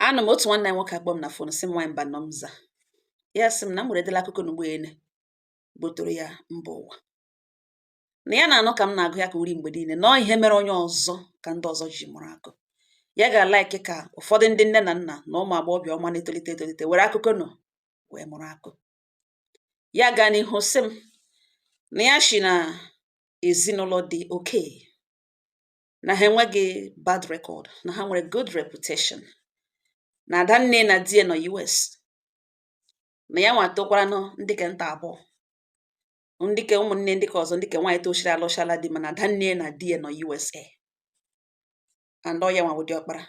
Anụ m otu nwanne anyị nwoke akpọ m na phone, sị m, "Nwaanyị mba nọ m za." Ya sị m na m were edela akụkọ n'ugbo ene gbotoro ya mba ụwa na ya na-anụ ka m na-agụ ya ka uri mgbe niile na ọ ihe mere onye ọzọ ka ndị ọzọ ji mụrụ akụ. Ya ga-alaiki ka ụfọdụ ndị nne na nna na ụmụ agbọghọbịa ọma na-etolite etolite were akụkọ nọ wee mụrụ akụ. Ya gaa n'ihu sị m na ya shi na ezinụlọ dị oke, na ha enweghị bad record, na ha nwere good reputation, na adanne na di ya nọ US, na ya nwa tokwaranụ ndị ke nta abụọ, ndị ke ụmụnne, ndị ke ọzọ, ndị ke nwaanyị tochiri alụchala di, mana adanne na di ya nọ USA and ọ ya nwa wụ diọkpara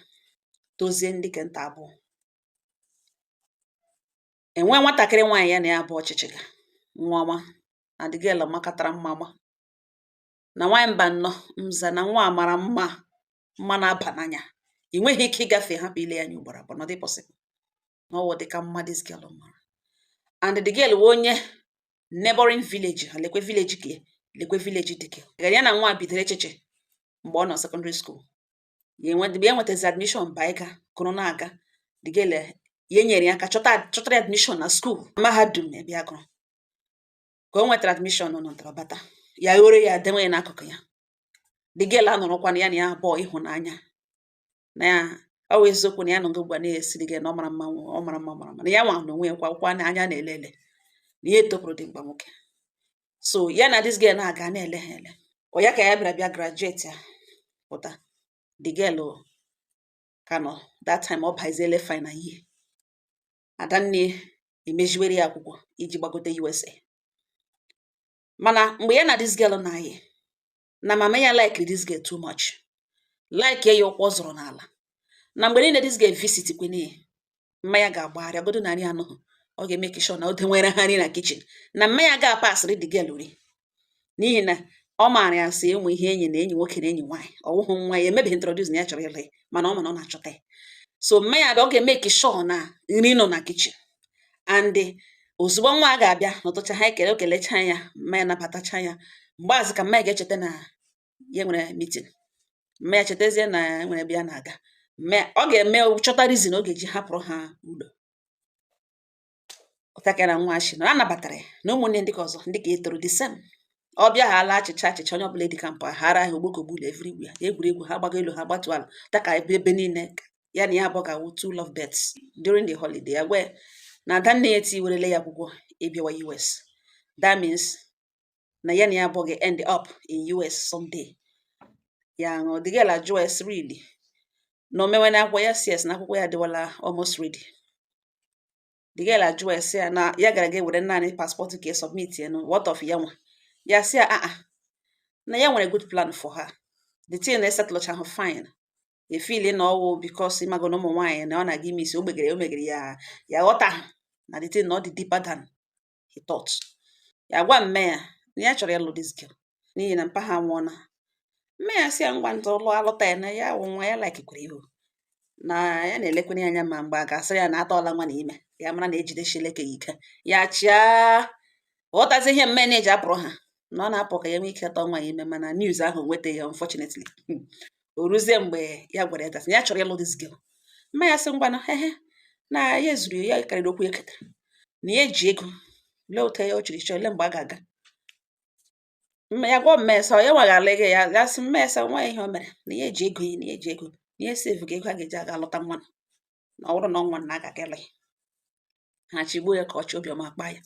tozie ndị ke nta abụọ. Enwe nwatakịrị nwaanyị ya na ya bụ ọchịchị ga nwa ọma, na the girl makatara mma ma na nwaanyị mba nnọọ nza, na nwa a mara mma, mma na-aba n'anya. Ị nweghị ike ịgafe hapụ ile ya anya ugboro abụọ, na ọ dị possible na ọ wụ dịka mma this girl mara. And the girl wụ onye neighboring village ha. Lekwe village ke, lekwe village dịke ya na nwa bidoro echiche mgbe ọ nọ secondary school. Ya enwe ya nwetazi admission ba ịga gụrụ na-aga. The girl ya nyere ya aka chọtara admission na school mahadum ebe ya gụrụ. Ka o nwetara admission nọ bata, ya ghoro ya denwe ya n'akụkụ ya. The girl anọrọkwana ya na ya abụọ ịhụnanya na ya. Ọ wụ eziokwu na ya nọ ugbu a na-esiri gị na ọ mara mma, ọ mara mma, mara mma, na ya nwa na onwe ya kwa kwa na anya na-ele ele na ya etopụrụ dị mkpa nwoke. So ya na this girl na-aga na-ele ha ele. Ọ ya ka ya bịara bịa graduate ya pụta. The girl ka nọ that time, ọ baziele final year. Adanne emeziwere ya akwụkwọ iji gbagote USA. Mana mgbe ya na this girl na-ayị, na mama ya like this girl too much, like ya ụkwụ ọ zụrụ n'ala, na mgbe niile this girl visit kwene ya, mma ya ga-agbagharị agodo na nri anụghị, ọ ga-eme sure na o denwere ha nri na kitchen, na mma ya ga-apasịrị the girl uri, n'ihi na ọ maara ya sị ụmụ ihe enyi na enyi nwoke na enyi nwaanyị. Ọ wụghụ nwa ya emebeghị introduce na ya chọrọ ịlụ ya, mana ọ ma na ọ na-achọta ya. So mma ya bịa, ọ ga-eme sure na nri nọ na kitchen, and ozugbo nwa a ga-abịa n'ụtụcha, ha ekele, okelecha ya, mma ya nabatacha ya. Mgbe azụ ka mma ya ga-echeta na ya nwere meeting, mma ya chetazie na ya nwere ebe ya na-aga, mma ya ọ ga-eme chọta reason ọ ga-eji hapụrụ ha ụlọ. Ụtakara na nwa shi na a nabatara ya na ụmụnne ndị ka ọzọ, ndị ka etoro the same. Ọ bịa ha ala achịcha achịcha, onye ọbụla dịka mpụ hara ha ogbokogbulo everywhere, egwuregwu ha gbago elu, ha gbatu ala taka ebe ebe niile. Ya na ya abụọ ga-awụ two love birds during the holiday. Ya gwa ya na adanne ya etiwerele ya akwụkwọ ịbịawa US. That means na ya na ya abụọ ga-end up in US someday. Ya ṅụọ, the girl ajụọ ya sị, "Really?" Na o mewe na akwụkwọ ya si yes, na akwụkwọ ya adịwala almost ready. The girl ajụọ ya sị ya na ya gara ga ewere naanị passport ka e submit ya, no what of ya nwa? Ya sị ya, ah ah, na ya nwere good plan for her. The thing na esetụlụcha ahụ fine, efili na ọwụ because ịmago na ụmụ nwaanyị na ọ na-aga ime isi o megere o megere ya, ya ghọta na the thing na ọ dị deeper than he thought. Ya gwa mme ya na ya chọrọ ịlụ this girl n'ihi na mpa ha anwụọna. Mme ya sị ya ngwa, ntụ lụọ alụta ya, na ya wụ nwa ya likekwara ihu na ya na-elekwere ya anya, ma mgbe a ga-asịrị ya na atọọla nwa na ime ya mara na ejidesiela ya ike, ya chịa ghọtazi ihe mme na-eji apụrụ ha na ọ na-apụ ka ya nwee ike tọọ nwa ya ime. Mana news ahụ nwetaghị ya, unfortunately. O ruzie mgbe ya gwara ya that ya chọrọ ịlụ this girl, mma ya sị ngwanụ, ehe, na ya ezuru ya karịrị okwu ya ketara, na ya eji ego lee otu ya o chiri chọọ, lee mgbe a ga-aga. Mma ya gwa mma ya sị ya nwaghala ego ya. Ya sị mma ya sị nwa ya ihe o mere na ya eji ego ya, na ya eji ego, na ya save ga ego a ga-eji aga lụta nwa, na ọ bụrụ na ọ nwa na a ga-aga ịlụ ya. Ha chigbuo ya ka ọchị obiọma kpaa ya.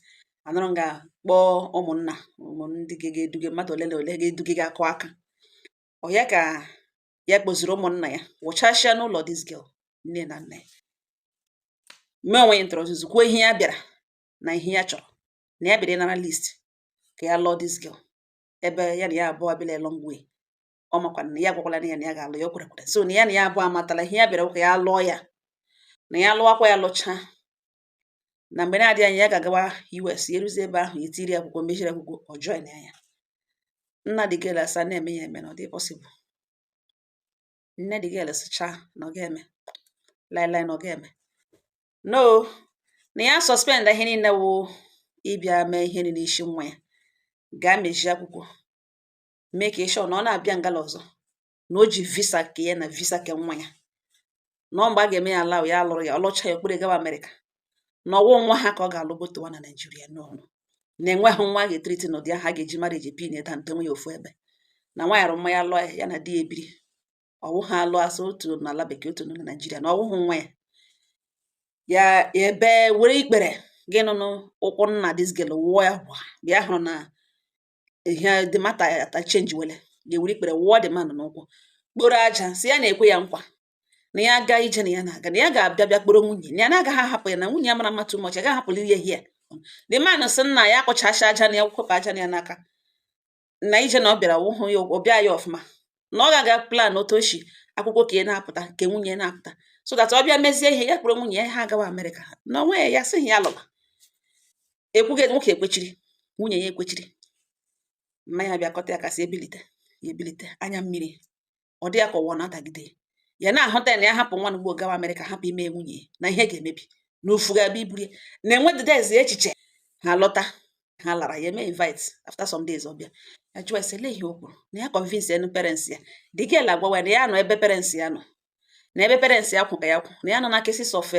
Anụrụ m ga kpọọ ụmụnna, ụmụ ndị ga-eduge mmadụ ole na ole ga-eduge gị akụ aka. Ọ ya ka ya kpoziri ụmụnna ya wụchasịa n'ụlọ this girl, nne na nna ya, mee onwe ya introduce, kwuo ihe ya bịara na ihe ya chọrọ, na ya bịara ịnara list ka ya lụọ this girl, ebe ya na ya abụọ abịala a long way. Ọ makwa na ya gwakwala ya na ya ga-alụ ya, o kwere kwere. So na ya na ya abụọ amatala ihe ya bịara ka ya lụọ ya, na ya lụọkwa ya lụchaa, na mgbe na-adịghị anya ya ga-agawa US. Ya eruzie ebe ahụ, ya etiri akwụkwọ, mechiri akwụkwọ, ọ join ya. Nna the girl asa na-eme ya eme na ọ dị possible. Nne the girl sịcha na ọ ga-eme lailai, na ọ ga-eme no, na ya suspend ihe niile wụ ịbịa mee ihe n'isi nwa ya, gaa mejie akwụkwọ, mee ka ịshọ na ọ na-abịa ngala ọzọ, na o ji visa ka ya na visa ke nwa ya, na Na ọ mgbe a ga-eme ya ala ya lụrụ ya, ọ lụcha ya, okpere gawa Amerịka, na ọwụ nwa ha ka ọ ga-alụ botowa na Naijiria. No, na enweghị nwa a ga-etriti n'ụdị ahụ a ga-eji mara eji pin da ntonwe ya ofu ebe na nwaanyị rụ mmanya lụọ ya, ya na di ya ebiri, ọwụ ha alụ asụ otu n'ala bekee, otu na Naijiria, na ọwụghị nwa ya. Ya ebe were ikpere gị nụ n'ụkwụ nna this girl wụọ ya gwa bịa hụrụ na ihe the matter ata change wele ya, were ikpere wụọ the man n'ụkwụ, kporo aja, si ya na-ekwe ya nkwa na ya gaa ije, na ya na-aga, na ya ga-abịa bịa kporo nwunye, na ya na-agaghị ahapụ ya, na nwunye ya mara mma too much, ya gaghị ahapụli ya here. The man sị nna ya akpọchacha aja na ya, kwụpụ aja na ya n'aka, na ije na ọ bịara wụhụ ya, ọ bịa ya ọfụma, na ọ ga-aga plan otu o si akwụkwọ ka ya na-apụta, nke nwunye na-apụta, so that ọ bịa mezie ihe ya kpọrọ nwunye ya, ha agawa Amerịka. Na onwe ya sịghị ya lụba ekwughị, nwoke ekwechiri, nwunye ya ekwechiri. Mmanya bịa kọta ya kasị ebilite ya, ebilite anya mmiri ọ dị ya ka ụwa na-adagide ya, na-ahụta ya na ya hapụ nwa ugbo gawa Amerịka, hapụ ime nwunye, na ihe ga-emebi na ofu ga-abịa iburu ya, na-enwedidezi echiche. Ha lọta, ha lara, ya eme invite. After some days ọ bịa, ya jụọ ese lee ihe o kwuru na ya convince enu parents ya. The girl agwawa ya na ya nọ ebe parents ya nọ, na ebe parents ya kwụ ka ya kwụ, na ya nọ na cases of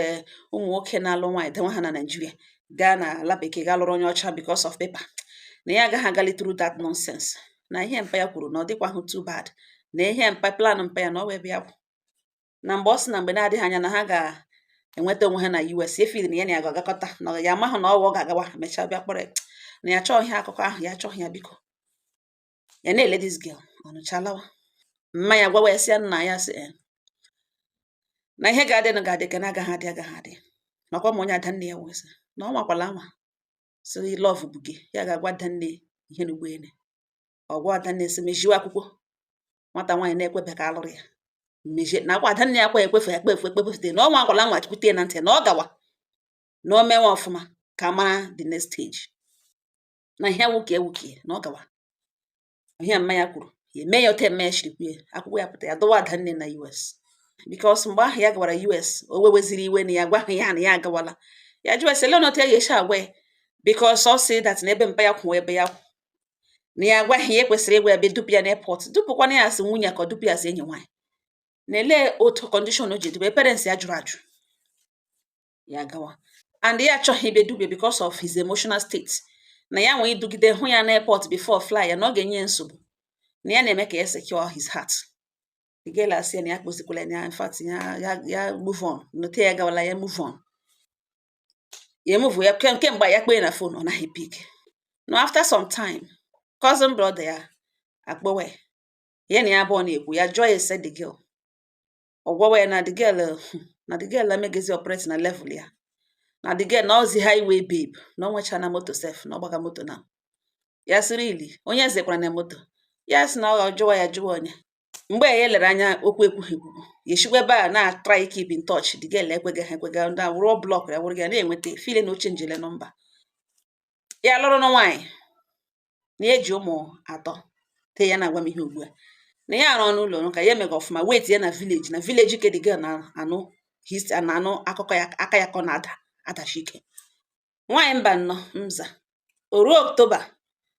ụmụ nwoke na-alụ nwaanyị denwe ha na Naịjirịa, gaa na ala bekee gaa lụrụ onye ọcha because of paper, na ya agaghị agali through that nonsense, na ihe mpa ya kwuru na ọ dịkwa too bad, na ihe mpa plan mpa ya na ọ wee ebe ya kwụ, na mgbe ọ sị na mgbe na-adịghị anya na ha ga-enweta onwe ha na US, efiri na ya na ya ga-agakọta, na ya amahụ na ọwụ ọ ga-agawa mechaa bịa kpọrọ ya, na ya achọghị akụkọ ahụ, ya achọghị ya, biko. Ya na-ele this girl ọnụchalawa mma ya gwawa ya, sị ya nna ya sị na ihe ga-adị na ga-adị, ka na agaghị adị, agaghị adị, nakwa ma onye adanne ya wee sị na ọ nwakwala anwa sị love bụ gị, ya ga-agwa adanne ihe na ugboene ọ gwa adanne sị mejiwe akwụkwọ nwata nwaanyị na-ekwebe ka alụrụ ya mejie, na akwa adanne ya kwa ekwefe ya kpefu ekpefute, na ọ nwakwala anwa kwute na ntị na ọ gawa na o mewe ọfụma ka mara the next stage, na ihe ewuke ewuke na ọ gawa ihe mma ya kwuru ya eme ya ote mme ya shiri kwue akwụkwọ ya pụta, ya dọwa adanne na US, because mgbe ahụ ya gawara US, o weweziri iwe na ya gwaghị ya na ya agawala. Ya jụọ ese lee otu ya ga-esi agwa ya, because ọ sị that na ebe mpa ya kwụ ebe ya kwụ, na ya agwaghị ya, ekwesịrị ịgwa ya ebe dupu ya n'airport, dupụkwana ya asị nwunye ka ọ dupu ya asị enyi nwaanyị, na elee otu condition o ji edube parents ya jụrụ ajụ ya gawa, and ya achọghị ịbịa dubie because of his emotional state, na ya nwee idugide hụ ya n'airport before fly ya, na ọ ga-enye ya nsogbu, na ya na-eme ka ya secure his heart. The girl asị ya na ya kpozikwala ya, in fact ya ya ya move on, note ya gawala, ya move on, ya move ya. Kemgbe ya kpee na phone, ọ naghị pick. No, after some time cousin brother ya akpọwa ya, ya na ya abụọ na-ekwu, ya jụọ ya ese the girl, ọ gwawa ya na the girl, na the girl emegezi operate na level ya, na the girl na ozi highway babe, na ọ nwecha na moto sef, na ọ gbaga moto na ya sịrị ili onye ezekwara na moto ya, sị na ọ jụwa ya jụwa onye. Mgbe ya lere anya okwu ekwughị ekwukwu, ya eshikwa ebe a na try keep in touch, the girl ekweghị ha, ekwega ndị wụrụ block ya, wụrụ ya na-enweta feel na oche njele nọmba ya lụrụ na nwaanyị, na ya eji ụmụ atọ tee. Ya na-agwa m ihe ugbu a na ya arụ n'ụlọ ka ya emega ọfụma, wait ya na village, na village ke the girl na-anụ his na-anụ akụkọ ya, aka ya ka ọ na-ada adachi ike. Nwaanyị mba nnọọ mza o ruo October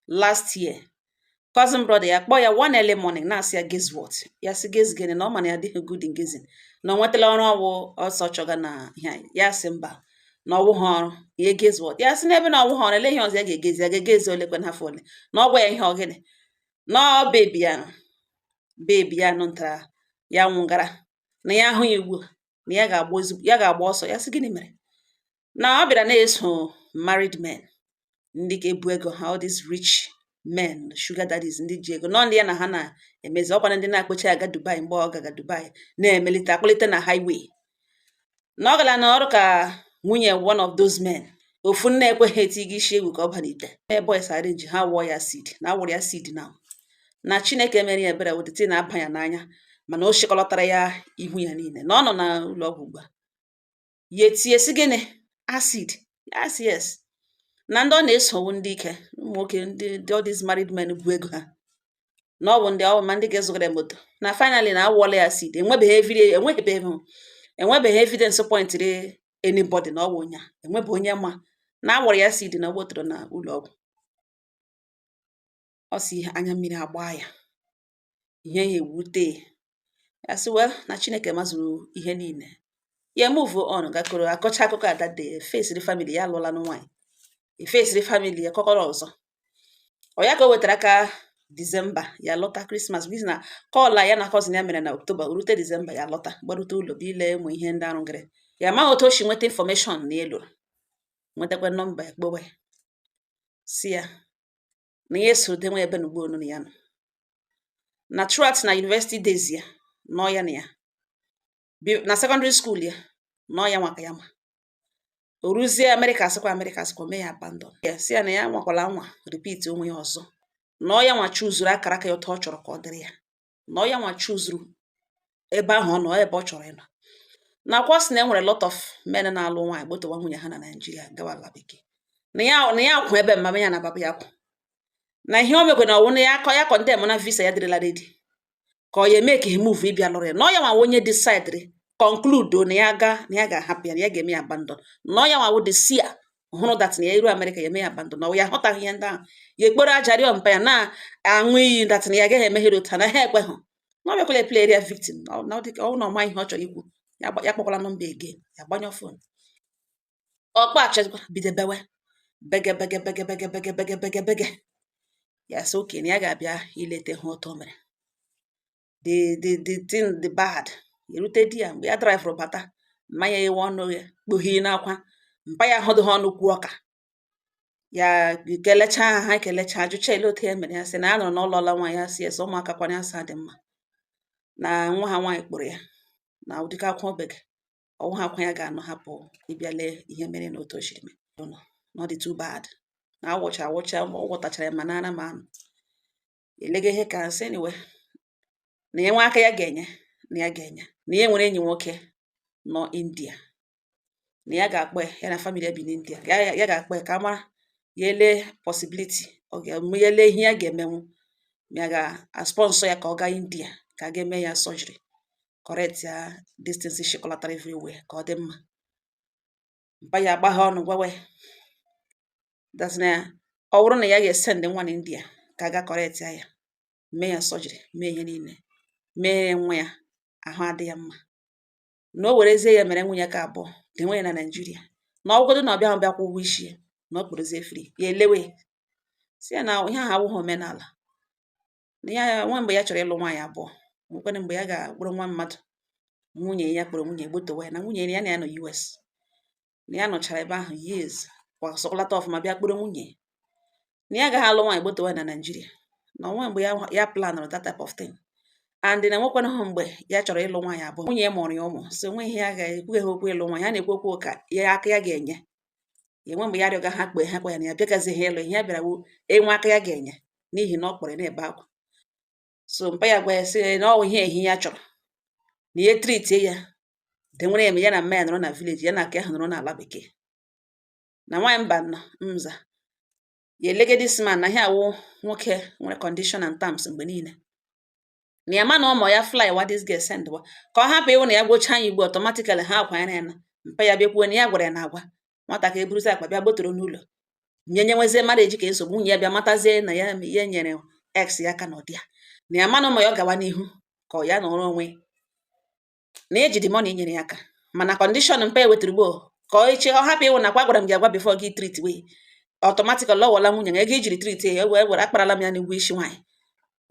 last year, cousin brother ya kpọọ ya one early morning, na-asị ya, "Guess what?" Ya sị, "Guess gịnị?" Na ọ ma na ya adịghị good in guessing, na ọ nwetala ọrụ ọwụ ọsọ chọga na ihe ya, sị mba, na ọwụ ha ọrụ ya. "Guess what?" Ya sị n'ebe na ọwụ ha ọrụ, ele ihe ọzọ ya ga-egezi, ya ga-egezi olekwe n'afọ ole, na ọ gwa ya ihe ọ gịnị, na ọ baby ya, baby ya nụtara ya nwụgara, na ya ahụ ya ugbu a, na ya ga-agba ezigbo, ya ga-agba ọsọ. Ya sị gịnị mere? Na ọ bịara na-eso married men ndị ga-ebu ego ha, all these rich men, sugar daddies, ndị ji ego nọ, ndị ya na ha na-emezi ọkwana, ndị na-akpọcha aga Dubai, mgbe ọ gaga Dubai na-emelite akpọlite na highway, na ọ gara na ọrụ ka nwunye one of those men, ofu nne ekweghị eti gị isi egwu ka ọ ba n'ite. Boys arrange ha wụọ ya acid, na awụrụ ya acid na na Chineke mere ya ebere wetete na-aba ya n'anya, mana o shikọlọtara ya ihu ya niile, na ọ nọ na ụlọ ọgwụ ugbu a. Ya etie sị, "Gịnị, acid?" Yes, yes, na ndị ọ na-esowu ndị ike ụmụ nwoke, ndị all these married men bu ego ha, na ọ bụ ndị ọ ma ndị ga-ezụgara ya moto, na finally na awụọla ya acid. Enwebeghị enwebeghị evidence pointịrị anybody na ọ bụ onye a, enwebeghị onye ma na awụrụ ya acid na o na ụlọ ọgwụ. Ọ sị ihe anya mmiri agba ya, ihe ya ewute ya, sị well, na Chineke mazuru ihe niile. Ya move on, gakoro akọcha akụkọ a that day, faceri family ya, alụọla nụ nwaanyị, efaceri family ya kọkọrọ ọzọ. Ọ ya ka o wetara aka December, ya lọta Christmas, n'ihi na call ya na cousin ya mere na October. O rute December, ya lọta, gbarute ụlọ bụ ile ụmụ ihe ndị arụgịrị ya. Amaghị otu o si nweta information na elu, nwetakwa nọmba ya, kpowe si ya na ya eso denwe ebe na ugbo onu na ya nọ na throughout na university days ya nọ ya na ya na secondary school ya nọ ya nwaka ya. Ma o ruzie Amerịka, asịkwa Amerịka, asịkwa mee ya abandon ya, si ya na ya nwakwala nwa repeat onwe ya ọzọ, na ọ ya nwa chuzuru akara aka ya otu ọ chọrọ ka ọ dịrị ya, na ọ ya nwa chuzuru ebe ahụ ọ nọ, ebe ọ chọrọ ịnọ. Nakwa ọ sị na e nwere lot of men na-alụ nwaanyị gbotowa nwunye ha na Naijiria gawa ala bekee, na ya kwụ ebe mama ya na baba ya kwụ, na ihe o mekwe na ọwụ na ya akọ ya condemn na visa ya dịrịla ready ka ọ ya eme ka move ịbịa lụrụ ya, na ọ ya nwa onye decide conclude na ya ga na ya ga-ahapụ ya, na ya ga-eme ya abandon, na ọ ya nwa wụ the seer hụrụ that na ya iru Amerịka ya eme ya abandon, na ọ ya hụtaghị ihe ndị ahụ. Ya ekporo aja rịọ mpa ya na-aṅụ iyi that na ya agaghị emeghere otu a, na ha ekweghị, na ọ bịakwala play ya victim, na ọ dị ka ọ na ọma ihe ọ chọrọ ikwu ya. Ya kpọkwala nọmba again, ya gbanyụ phone. Ọkpa achọzikwa bido bewe bege bege bege bege bege bege bege bege. Ya sị oke na ya ga-abịa ilete ha otu o mere the thing, the bad erute di ya. Mgbe ya driverụ bata, mmanya ewe ọnụ ya kpoghie n'akwa mpa ya, hụdụ ha ọnụ kwuo ọka ya kelecha ha, ha kelecha, jụcha ele otu ya mere. Ya sị na ya nọrọ n'ụlọ ọla nwaanyị. Ya sị yes, ụmụaka kwana ya sị dị mma, na nwa ha nwaanyị kpụrụ ya na ụdịka akwa obege ọwụ ha akwa ya ga-anọ hapụ ịbịa lee ihe mere na otu o siri mee ụlọ, na ọ dị too bad, na awụcha awụcha ọ gwọtachara ya ma nara ma anụ elega ihe ka nsị. Anyway, na ya nwe aka ya ga-enye, na ya ga-enye, na ya nwere enyi nwoke nọ India, na ya ga-akpọ ya, ya na family ya bi n'India, ya ga-akpọ ya ka a mara ya ele possibility ọ ga-eme, ya lee ihe ya ga-emenwu, ma ya ga-asponsor ya ka ọ gaa India ka a ga-eme ya surgery, correct ya distance shikọlatara everywhere ka ọ dị mma. Mpa ya agba ha ọnụ gwawa ya that na ọ bụrụ na ya ga-esend nwa na India ka a ga correct ya, ya mee ya surgery, mee ihe niile, mee nwa ya ahụ adị ya mma, na o werezie ya mere nwunye ka abụọ dị nwe ya na Naịjirịa, na ọ bụgodu na ọ bịa bịa kwụ ụgwọ isi ya, na ọ kpụrụzie free. Ya elewe si ya na ihe ahụ awụghị omenala, na ya nwe mgbe ya chọrọ ịlụ nwaanyị abụọ, nwekwanụ mgbe ya ga-akpụrụ nwa mmadụ nwunye ya kpọrọ nwunye gbotowa ya na nwunye ya na ya nọ US, na ya nọchara ebe ahụ years kwa sọkọlata ọfụma bịa kpọrọ nwunye, na ya agaghị alụ nwaanyị gbotowa na Naịjirịa, na onwe mgbe ya ya planụrụ that type of thing, and na enwekwanụghị mgbe ya chọrọ ịlụ nwaanyị abụọ. Nwunye ya mụrụ ya ụmụ, so onwe ihe ya ga-ekwughị ha okwu ịlụ nwaanyị. Ha na-ekwu okwu ka ya aka ya ga-enye ya enwe mgbe ya rịọga ha kpee ha kwa ya na ya bịagazighị ịlụ ihe ya bịara wu enwe aka ya ga-enye, n'ihi na ọ kpọrọ ya na-ebe akwa. So mpa ya gwa ya sị na ọ wụ ihe ehi ya chọrọ na ya treatie ya de nwere ya, ya na mma ya nọrọ na village, ya na aka ahụ nọrọ n'ala bekee. Na nwaanyị mba nọ nza ya elege this man na ihe awụ nwoke nwere condition and terms mgbe niile, na ya ma na ụmụ ya fly wa this girl send wa ka ọ hapụ ịwụ na ya gwochaa ya igbo automatically ha akwanyere ya na mpa ya bịakwuo na ya gwara ya na agwa nwata ka eburuzi akpa bịa gbotoro n'ụlọ nye nyenwezie marriage ka nsogbu. Nwunye ya bịa matazie na ya ya nyere ex ya aka n'ụdị ya, na ya ma na ụmụ ya ọ gawa n'ihu ka ọ ya nọrọ onwe na ya ejidi money nyere ya aka, mana condition mpa ya wetara ugbo ka ọ eche ọ hapụ ịwụ na kwa gwara m gị agwa before gị treat wee automatically lọwọla nwunye ya ego ijiri treat ya wee were akparala m ya n'ụgwọ isi nwaanyị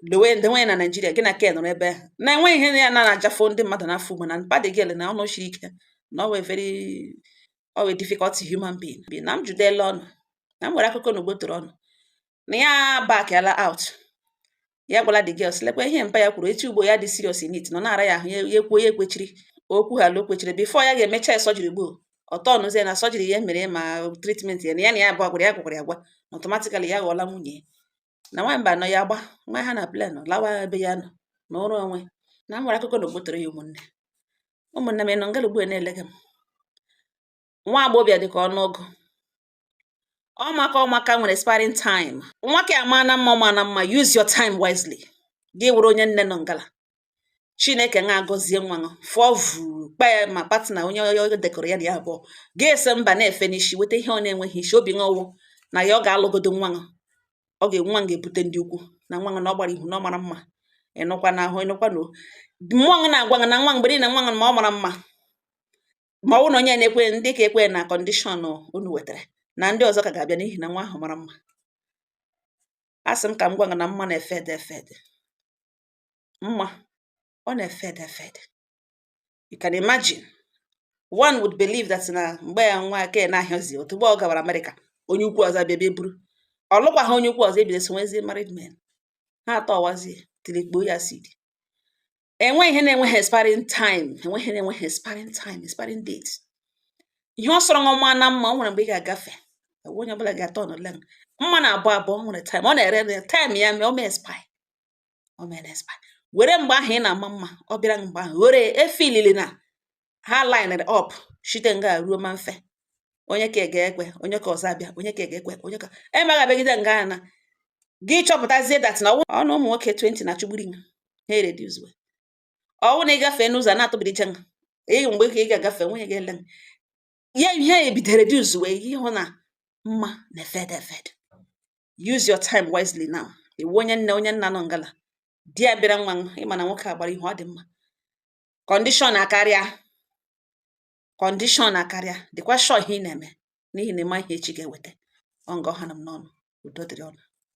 dowe ndewe ya na Naijiria, gị na ken nọrọ ebe ahụ na enweghị ihe ya na na-ajafo ndị mmadụ n'afọ ugbo na mpa dị gịl na ọnụ siri ike, na ọ wee very ọ wee difficult human being bi na m judela ọnụ na m nwere akụkọ na ugbo toro ọnụ na ya back ala out. Ya gwala the girls lekwa ihe mpa ya kwuru echi ugbo ya dị serious in it nọ na-ara ya ahụ, ya ekwuo ya ekwechiri okwu ha ala o kwechiri before ya ga-emecha ya surgery gboo ọtọ ọnụzie na surgery ya mere ma treatment ya na ya na ya abụọ gwara ya gwakwara ya gwa na automatically ya ghọọla nwunye ya. Na nwaanyị mba nọ ya agba nwa ha na plane lawa ebe ya nọ na ọrụ onwe na m nwere akụkọ na ogbotoro ya. Ụmụnne ụmụnne m, ịnọ ngala ugbu a na-elega m, nwa agbọghọbịa dị ka ọnụọgụ ọmaka ọmaka nwere expiring time. Nwa ka ama na mma ọma na mma, use your time wisely. Gị wụrụ onye nne nọ ngala, Chineke nga agọzie nwa ṅụ fụọ vuu kpee ma partner onye onye dekọrọ ya na ya abụọ ga-ese mba na-efe n'isi weta ihe ọ na-enweghị isi obi ṅụwụ na ya ọ ga-alụgodo nwa ṅụ, ọ ga nwa ga-ebute ndị ukwu na nwa ṅụ na ọ gbara ihu na ọ mara mma. Ịnụkwa na ahụ, ịnụkwa na mmụọ ṅụ na-agwa ṅụ na nwa mgbe niile nwa ṅụ ma ọ mara mma. Ma ọ bụrụ na onye na-ekwe ndị ka ekwe na condition unu wetara na ndị ọzọ ka ga-abịa, n'ihi na nwa ahụ mara mma. A sị m ka m gwa gị na mma na-efade efade. Mma ọ na-efade efade. You can imagine, one would believe that na mgbe ya nwa ke na-ahịazi, ozugbo ọ gawara Amerịka, onye ukwu ọzọ abịa bịa buru. Ọ lụkwaghị onye ukwu ọzọ, ebido sonwezie married men. Ha atọ ọwazie tilikpuo ya acid. Enweghị ihe na-enweghị expiring time, enweghị ihe na-enweghị expiring time, expiring date. Ihe ọ sọrọ nwa na mma, o nwere mgbe ị ga-agafe. Onye ọbụla ga-atọ n'ole mma na abụọ abụọ nwere time ọ na-ere ere, time ya mee o mee expire, o mee expire. Were mgbe ahụ ị na-ama mma, ọ bịara mgbe ahụ, were efilili na ha line up shite nga ruo ma mfe. Onye ka ga-ekwe, onye ka ọzọ abịa, onye ka ga-ekwe, onye ka emaghị abịagide nga na gị chọpụtazie that na ọnụ ụmụ nwoke 20 na-achụgburu ha ereduce. Ọwụ na ị gafee n'ụzọ a na-atụbiri ije ị, mgbe ka ị ga-agafe, nwunye ga-ele ya ihe ebidoro reduce wee ịhụ na mma na-efade efade. Use your time wisely now. Iwu onye nne, onye nna nọ ngala di ya bịara nwa, ịma na nwoke a gbara ihe ọ dị mma, condition akarịa, condition akarịa. Dịkwa sure ihe ị na-eme, n'ihi na ịma ihe echi ga-eweta. Ọ nga ọha na m n'ọnụ. Udo dịrị ọnụ.